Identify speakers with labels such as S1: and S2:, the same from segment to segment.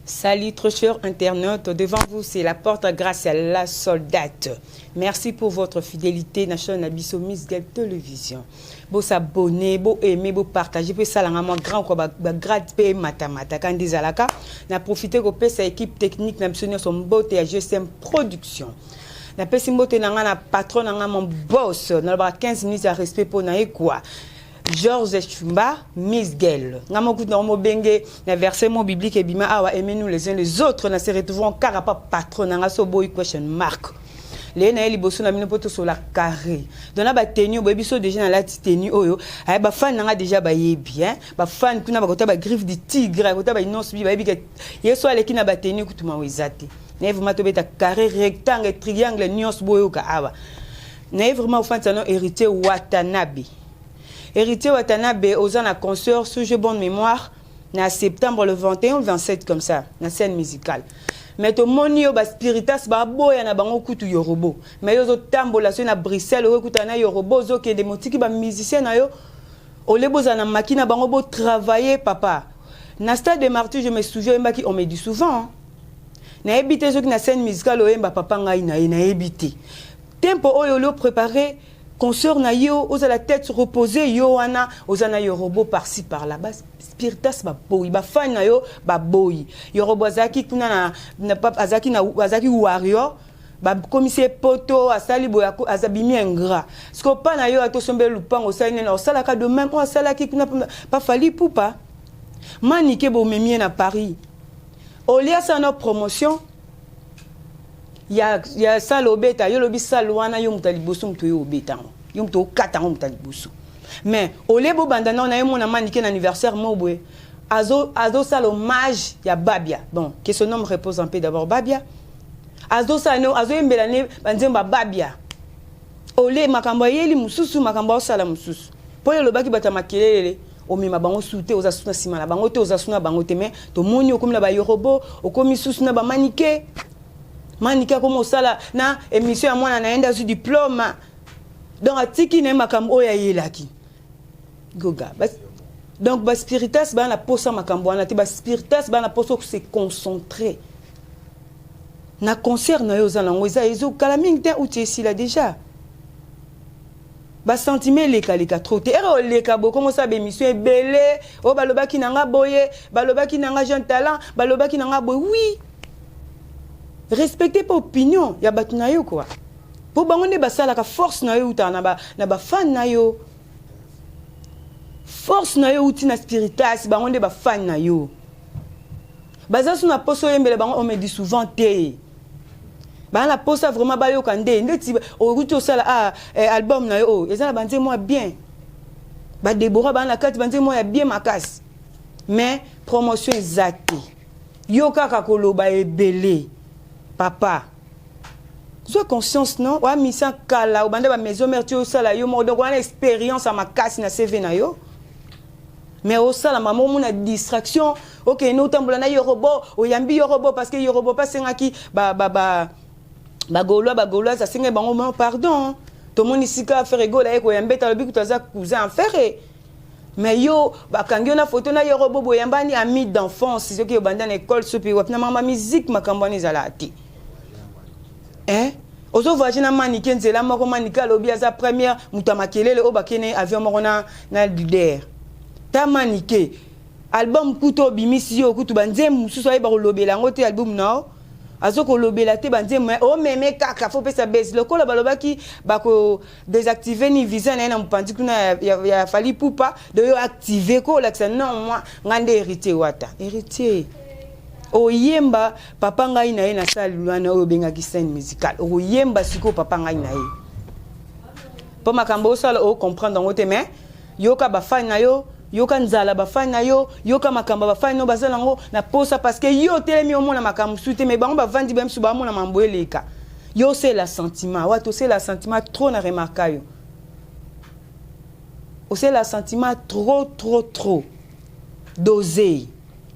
S1: Salut très chers internautes, devant vous c'est la porte grâce à la soldate. Merci pour votre fidélité na chaîne na biso Miss Gel Télévision. Bo s'abonner, bo aimer, bo partager pe sala nga grand quoi ba grade pe mata mata quand ezalaka. Na profiter ko pesa équipe technique na biso nyonso mbote ya GSM Production. Na pesi mbote na nga na patron na nga, mon boss, na ba 15 minutes ya respect po na ye quoi. Georges Chumba, Miss Gel. Nga moko na mobenge na verset mo biblique ebima awa: aimez-nous les uns les autres. Na se retrouvons kaka pa patron na nga so boy question mark. Leye na ye liboso na bino mpo tosola carré. Donc na batenue boyebi so déjà nalati tenue oyo aye, bafani na nga déjà bayebi, hein? Bafani kuna bakota bagriffe du tigre, bakota bainonce bi bayebi ke ye so aleki na batenue kutu mawa eza te. Naye vraiment tobeta carré, rectangle, triangle nyonso boyoka awa. Naye vraiment ofandisa no Héritier Watanabe. Héritier Watanabe, oza na concert, si j'ai bonne mémoire, na septembre, le 21 ou 27 comme ça, na scène musicale. Mais tomoni yo, baspiritas baboya na bango kutu Yorobo, mais yo ozotambola soki na Bruxelles, okokutana na Yorobo, ozokende motiki bamusicien na yo ole bozala na maki na bango botravailler. Papa, na stade de Martyr, je me souviens, oyembaki On me dit souvent. Nayebi te soki na scène musicale oyemba Papa ngai na ye, nayebi te. Tempo oyo oli opréparé concert na yo, ozala tête reposée, yo wana oza na Yorobo par-ci par-là, baspiritas baboyi, bafani na yo baboyi. Yorobo azalaki kuna na azalaki na azalaki warrior, bakomisi ye poto, asali boye, azabimi ingrat. Siko pa na yo atosombeli lupango, osali nini? Osalaka de même oyo asalaki kuna pa Fally Ipupa. Manike, bomemi ye na Paris, olia asala na promotion ya sala obeta. Yo lobi sala wana, yo moto ya liboso, moto oyo obeta yango, yo moto okata yango, moto ya liboso. Mais olie bobanda nao na ye, mona Manike na anniversaire mo boye azosala hommage ya Babia. Bon, que son homme repose en paix d'abord. Babia azosala ne, azoyembela ne banzembo ya Babia. Ole makambo ayeli mosusu, makambo aosala mosusu, mpo oyo olobaki bato ya makelele, omema bango su te, oza su na nsima na bango te, oza su na bango te. Mais tomoni okomi na bayorobo, okomi susu na bamanike. Manike akomi osala na émission ya mwana na ye nde azwi diplôme, donc atiki na ye makambo oyo ayelaki goga. Donc baspiritas baa na posa makambo wana te. Baspiritas baa na posa se concentrer na concert na yo oza nango. Eza ezokala mingi te, uti esila déjà, basentiment elekaleka trop te. Ere oleka bokongo, osala baémission ebele oyo balobaki na nga boye, balobaki na nga jeune talent, balobaki na nga boye. Oui, respecte mpe opinion ya bato na yo kua, mpo bango nde basalaka force na yo. Eutaka na bafane na yo, force na yo euti na spiritas. Bango nde bafane na yo, baza so na posa oyembela bango. On me dit souvent te, baa na posa vraiment bayoka nde ndeti okuti osala album na yo oyo eza na banzembo ya bien, badebora baa na kati, banzembo ya bien makasi, mais promotion eza te. Yo kaka koloba ebele. Papa, zwa conscience. Non, oya mission kala, obanda bamaison mère ti osala yo moko, donc wana expérience ya makasi na CV na yo. Mais osala mama omona distraction, okende otambola na Yorobo, oyambi Yorobo parce que Yorobo mpe asengaki bagaulois, bagauloise asengaki bango mo pardon. Tomoni sika Ferre Gola ye koyamba ete alobi kutu aza cousin Ferre, mais yo bakangi yo na foto na Yorobo, boyambani, ami d'enfance. Soki obanda na école, soki wapi na mama musique, makambo wana ezalaka te, hein? Ozovoyage na Manike nzela moko. Manike alobi aza première moto ya makelele oyo bakende avion moko na leader ta Manike. Album kutu obimisi yo kutu banzembo mosusu ayeba kolobela yango te. Album na yo azo kolobela te banzembo, omeme kaka fo pesa bese lokola balobaki bako désactive ni visa na ye na mopanzi kuna ya Fally Ipupa. De yo active ko olakisa non, moi nga nde Héritier Wata. Héritier, oyemba Papa ngai na ye na sali wana oyo obengaki scène musicale, okoyemba sikoyo Papa ngai na ye, mpo makambo osala ocomprendre yango te. Mais yoka bafani na yo, yoka nzala bafani na yo, yoka makambo bafani na yo baza nango na posa, parce que yo otelemi, omona makambo mosusu te, mais bango bavandi ba misu, bamona mambo eleka. Yo osala sentiment wata, osala sentiment trop na remarka yo, osala sentiment trop trop trop. Dose,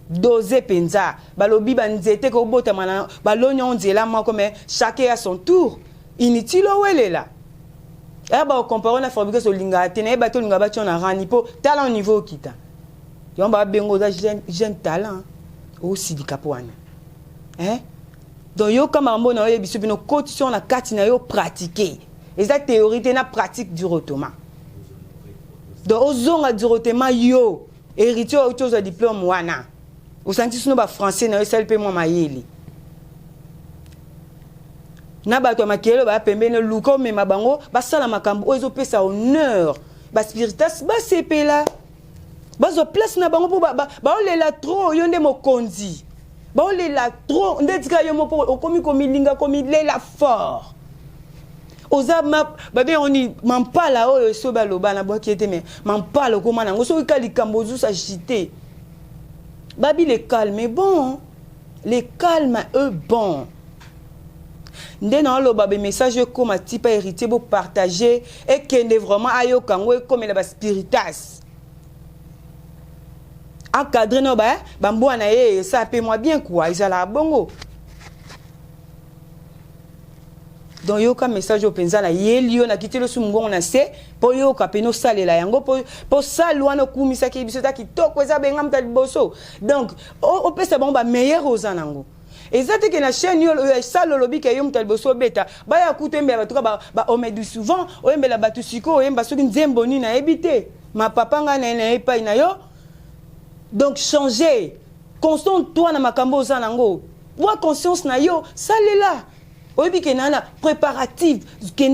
S1: dose mpenza. Balobi banzete kobotama na baloni yango nzela moko, mais chacun à son tour. Inutile owelela eya bakocompare na Fabregas. Olingaka te, nayeba te, olingaka batio na rani mpo tala au niveau okita yango, babengo oza jeune talent. Osilika mpo wana, eh? Donc yoka makambo na oyebi biso bino kotisi na kati na yo, pratique eza théorie te, na pratique directement. Donc ozonga directement, yo Héritier, oyo ozwa diplôme wana, osanti sino bafrançais na yo esali mpe mwa mayele na bato ya makelele baya pembeni. Luka omema bango basala makambo oyo ezopesa honneur. Baspiritas basepela, bazwa place na bango, mpo baolela trop. Yo nde mokonzi, baolela trop nde tika yo moko okomi komilinga, komilela fort. Oza babengo nini? Mampala oyo eso baloba na bwaki ete me mampala okóma nango. Soki ka likambo ozosa agite, babi le calme est bon, le calme est bon. Nde na oloba bamessage ekóma tipa Héritier, bopartage, ekende vraiment, ayoka yango, ekomela baspiritas, encadre no bambwa na ye, esala mpe mwa bien quoi. Ezalaka bongo. Donc yoka message oyo mpenza nayeli yo, nakiteli osu mongongo na se mpo yoka pene, osalela yango mpo sale wana okumisaki biso eza kitoko, eza benga moto ya liboso. Donc opesa bango bameilleur oza nango. Eza te ke na chaîne yo esala olobi ke yo moto ya liboso obeta, baya kutu oyembela bato ka baomedi souvent, oyembela bato sikoyo, oyemba soki nzembo nini nayebi te. Ma papa, ngai na ye na ye epai na yo. Donc changer, concentre toi na makambo oza nango, bwa conscience na yo, salela. Oyebi ke na préparative,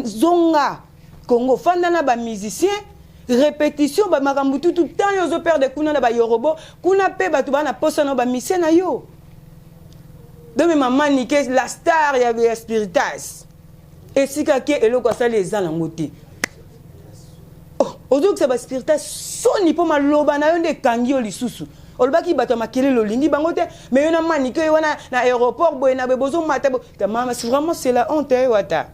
S1: zonga Congo, fanda na bamusicien, répétition, bamakambo tutu. Ntan yo ozoperdre kuna na bayorobo kuna mpe bato baa na posa na bamisien na yo. Donc mama Nike, la star ya spiritas, esika ke eloko asali eza nango te. Oh, ozokisa baspiritas soni mpo maloba na yo nde ekangi yo lisusu. Olobaki bato ya makelele olingi bango te, mais yo na Manike oyo wana na aéroport boye na boye bozomata. Mama, vraiment c'est la honte. Wata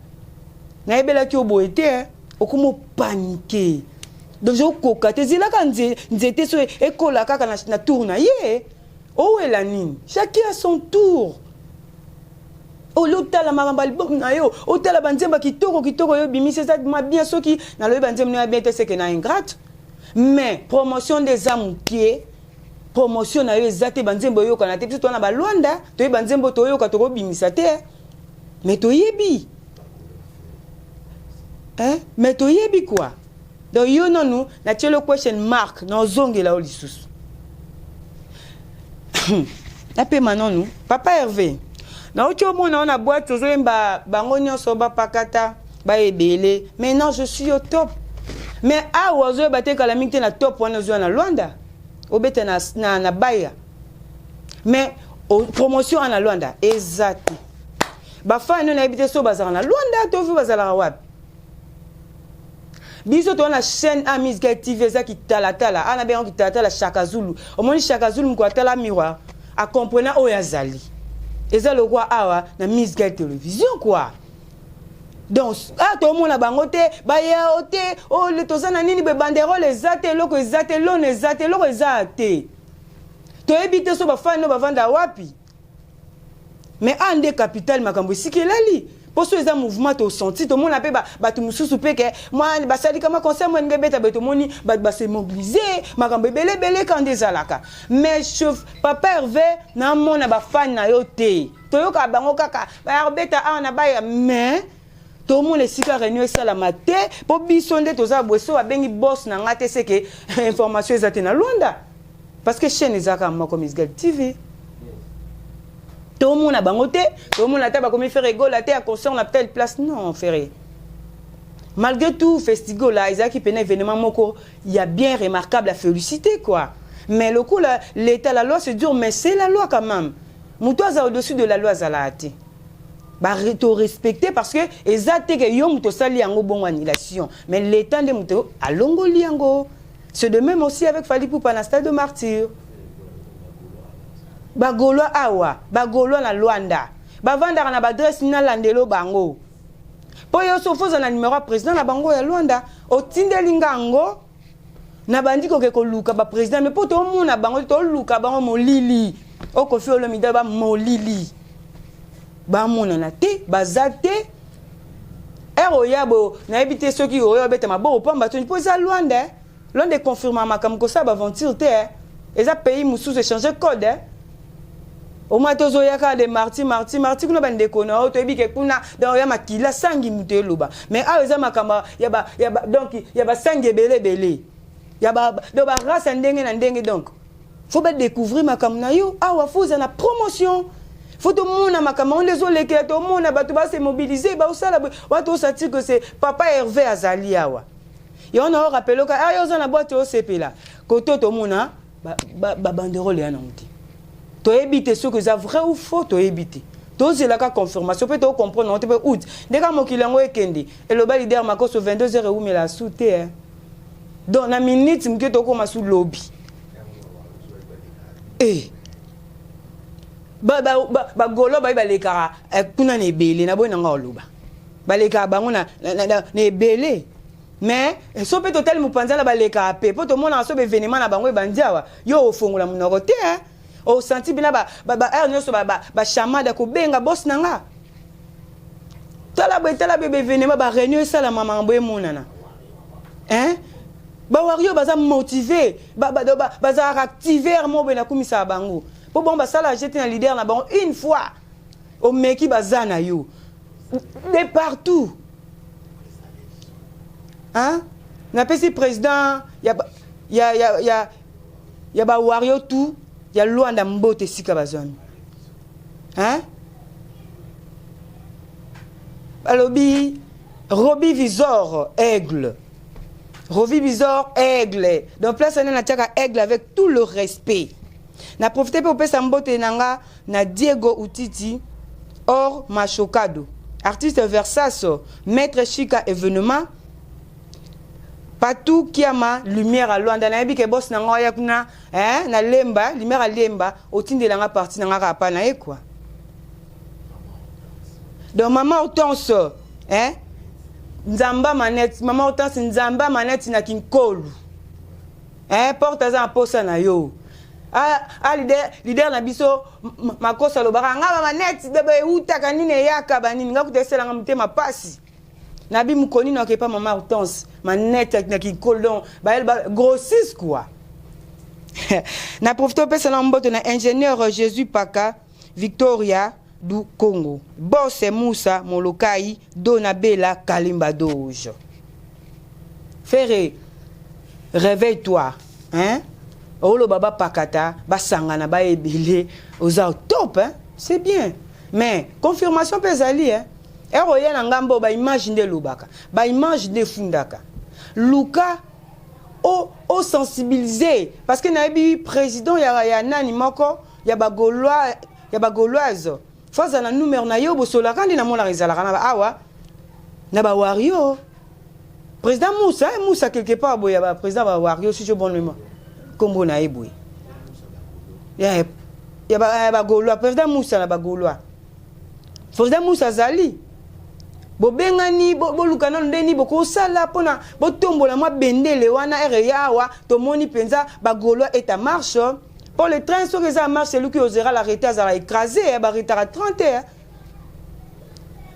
S1: nayebelaki yo boye te, okoma opaniquer. Donc okoka te, ezelaka nzete so ekola kaka na tour na ye. Owela nini? Chacun a son tour. Oli otala makambo album na yo, otala banzembo ya kitoko kitoko oyo obimisi, eza ma bien. Soki nalobi banzembo na yo bien te, seke na ingrate. Mais promotion nde eza moke, promotion na yo eza te, banzembo oyokana te. Biso toza na balwanda, toyebi banzembo toyoka, tokobimisa te, mais toyebi, hein? Mais toyebi quoi. Donc yo nanu natieli question mark, na ozongela yo lisusu, napema nanu. Papa Hervé, nauti omona o na boîte, ozoyemba bango nyonso bapakata baebele. Maintenant je suis au top, mais awa ozoyeba te kala mingi te na top wana ozoya na Lwanda, obeta na baya, mais promotion wana na Lwanda eza te. Bafani oyo nayebi te so bazalaka na Lwanda to vi bazalaka wapi. Biso toza na chaîne a Musical TV, eza kitalatala ana benga kitalatala Shaka Zulu. Omoni Shaka Zulu moko atala miroir, acomprena oyo azali eza lokwa awa na Musical Télévision quoi. Donc ah, tomona bango te, baya o te, oyo toza na nini boye, banderole eza te, eloko eza te, lone eza te, eloko eza te. Toyebi te so bafani oyo bavanda wapi. Mais a nde capitale, makambo esika elali mpo so eza mouvement, tosenti, tomona mpe bato mosusu mpe ke mwa basali kama concert mwa ndenge ebeta boye, tomoni bato base mobiliser, makambo ebele ebele ka nde ezalaka. Mais chef papa Hervé, namona bafani na yo te, toyokaka bango kaka bayakobeta awa na baya, mais tomona esika réunion esalama te. Mpo biso nde toza boye, so babengi boss na nga te, seke information eza te na Lwanda, parce que chaîne ezalaka moko, Musical TV. Tomona bango te, tomona ata bakomi Ferre Gola te ya concert na telle place. Non, Ferre, malgré tout, festival ezalaki pena événement moko ya bien remarquable, à féliciter quoi. Mais lokola l'état, la loi c'est dur, mais c'est la loi quand même. Moto aza au-dessus de la loi azalaka te. Torespecte parce que eza te ke yo moto osali yango bongo annulation, mais l'état nde moto alongoli yango. C'est de même aussi avec Fally Ipupa na stade de Martyr. Bagaulois awa, bagaulois na Lwanda bavandaka na baadresse nalandelo bango, mpo yo so foza na numéro ya président na bango ya Lwanda, otindeli nga yango, na bandi koke koluka baprésident, mais mpo tomona bango, toluka bango molili. Okofi Olomide bamolili bamonana te, baza te. Ere oya bo nayebi te soki oyo obeta maboko pamba toni, mpo eza Lwanda. Lwanda econfirma makambo, kosala baaventure te. Eza pays mosusu, échange code. Omwa tozoya kaka de marti marti marti kuna bandeko na yo toyebi ke kuna donc ya makila sangi moto eloba, mais awa eza makambo ya ba, ya ba, donc ya basangi ebele ebele ya ba, donc barace ya ndenge na ndenge. Donc faut badécouvrir makambo na yo awa, faut oza na promotion, faut tomona makambo yango nde ezolekela, tomona bato base mobiliser, baosala wana, tosentir que c'est papa Hervé azali awa. Yango na orappeler oka ayo oza na boîte, osepela koto tomona babanderole ya nango te. Toyebi te soki eza vrai ou faux, toyebi te, tozelaka confirmation mpe tocomprendre yango te. Mpe out ndeka mokili yango ekende eloba leader Makoso, 22 heures ewumela su te. Donc na minute moke tokóma su lobi e bagolo bayi balekaka kuna na ebele na boyi nanga oloba balekaka bango na ebele. Mais so mpe totali mopanzi ala balekaka mpe mpo tomonaka so baévénement na bango ebandi awa, yo ofongola monoko te, osanti mpena baheure nyonso bachamade kobenga boss na nga, tala boye, tala boye, baévénement, baréunion esalama, makambo emonana, hein. Bawario baza motivé, bazalaka active mo boye, nakumisaka bango mpo bango basala jete na leader na bango. Une fois omeki, baza na yo de partout, hein. Napesi président ya bawario tout ya Lwanda mbote esika bazwami, hein. Balobi Robi Visor aigle, Robi Visor aigle. Donc place wana natiaka aigle avec tout le respect. Na profite mpe opesa mbote na nga na Diego Utiti or Machokado, artiste Versace, maître Chika événement, Patou Kiama lumière à Lwanda. Nayebi ke boss na nga oya kuna, eh, na Lemba, lumière à Lemba, otindelanga parti na nga kaka pa na ye quoi. Donc mama Hortense, eh, Nzamba manette, mama Hortense Nzamba manette na Kinkolu, eh, porte aza na posa na yo. A leader, leader na biso Makoso alobaka nga bamanete bebe eutaka nini, eyaka banini, nga kuta esalanga motema pasi. Nabi mokoni na okepa mama Hortense manette na Kinkolu, donc bayele ba grossisse quoi. Na profite opesa na mbote na ingénieur Jésus Paka Victoria du Congo, Bose Musa Molokai, Donabela Kalimba Doge. Ferre, réveille-toi, hein. Oloba bapakata basangana baebele, oza top, hein? C'est bien, mais confirmation mpe ezali, hein? Ere oya na ngambo, baimage nde elobaka, baimage nde efundaka. Luka osensibiliser, parce que nayebi président ya nani moko ya bagaulois, ya bagauloise, faut azala na numero na ye, bosolaka nde namonaka ezalaka na awa na bawario, président Moussa, eh, Moussa quelque part boye, ya baprésident bawario, si je bon mémoire, nkombo na ye boye ya bagaulois, président Moussa na bagaulois, président Moussa azali. Bobengani, boluka nano ndeni bokosala mpona botombola mwa bendele wana. Ere ya awa tomoni mpenza bagaulois est en marche mpo le train soki eza en marche, eluki ozera l'arrêté, azala écrasé, baretaka 30 heures.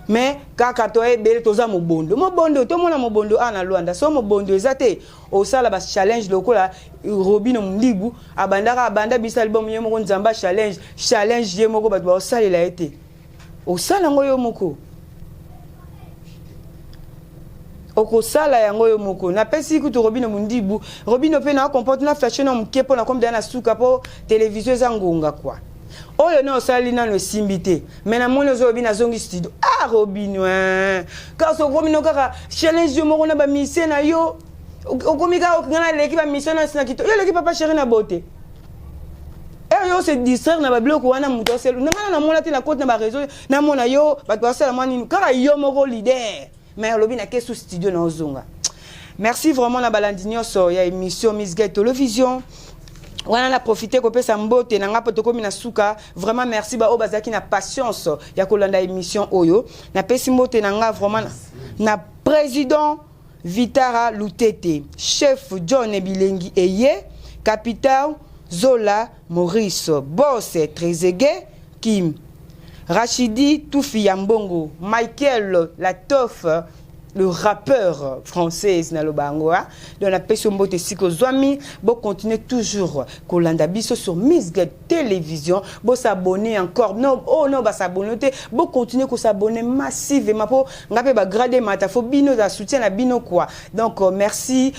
S1: Mais kaka toyebele toza mobondo, mobondo tomona mobondo awa na Lwanda. So mobondo eza te, osala bachallenge lokola Robino Mundibu abandaka, abanda bisa album ye moko, Nzambe challenge, challenge ye moko, bato baosalela ye te, osala yango yo moko, okosala yango yo moko. Napesi kutu Robino Mundibu, Robino mpe na comporte na fashion na moke mpo na komida na suka mpo télévision eza ngonga kwa oyo na osali nano esimbi te. Mais namoni ozolobi nazongi studio. Ah Robino, kasi okomi no kaka challenge yo moko na bamisie na yo, okomi kaka nga naleki bamission na na kito, yo oleki papa chéri na bote. Ere yo se distraire na babiloko wana, moto oselu nga na namona te na kote na baréseau, namona yo bato basala mwa nini, kaka yo moko leader. Mais olobi na kesu studio na ozonga. Merci vraiment na balandi nyonso ya émission Miss Gay Télévision wana. Na profite kopesa mbote na nga mpo tokomi na suka. Vraiment merci baoyo bazalaki na patience ya kolanda émission oyo. Napesi mbote na nga vraiment na président Vitara Lutete, chef John Bilengi eye, capital Zola Maurice, boss Trezeguet Kim, Rachidi Tufi ya Mbongo, Michael Latof. Le rappeur français naloba yango. Donc napesi yo mbote esika ozwami. Bocontinue toujours kolanda biso sur Miss Get Télévision. Bosabonner encore, non, oh non, basabonner te, bocontinue kosabonner massivement mpo nga mpe bagrade mata. Fo bino za soutien na bino quoi. Donc merci.